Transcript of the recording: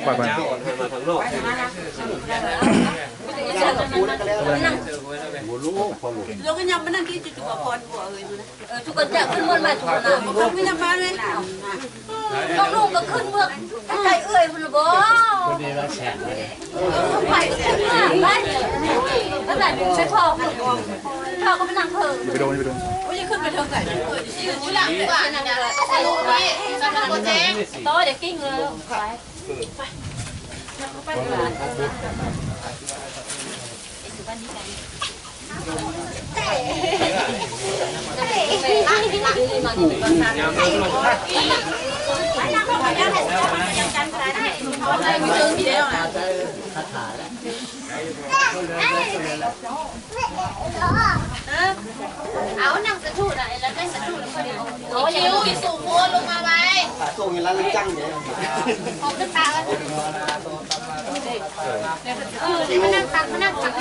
ປະມານ ລົງກັນຍາມມັນນັ້ນທີ່ຈຸດຈຸກອະພອນ ເອີ ທຸກຄົນຈະຂຶ້ນມວນມາທຸກຄົນນະ ລົງກັນຍາມມາເລີຍ ນ້ອງໆກໍຂຶ້ນເມືອໃກ້ເອື້ອຍພຸ້ນລະບໍ ໄປກໍຂຶ້ນເມືອໄປ ໄປພໍ້ ພໍ່ກໍໄປນັ່ງເທິງ ໄປໂດນ ໄປໂດນ ໂອ້ຍ ຂຶ້ນໄປເທິງໃສ ຢູ່ຫຼັງກວ່ານີ້ນະ ສະຫຼຸບນີ້ ສະຫຼຸບບໍ່ແຈ້ງ ໂຕ ດຽວກິ້ງເລີຍ ໄປ ໄປ ໄປ ໄປ ເອົາໜັງສະຖູນະ ແລ້ວໄດ້ສະຖູນະ ພໍດີ ໂອ້ຍ ສູງໂພດ ລົງມາໄວ ຂາສົ່ງໃຫ້ລາວຈັງເດ້ ຂອງຂຶ້ນຕາ ເອີ ມານັ່ງຕັກ ມານັ່ງຕັກ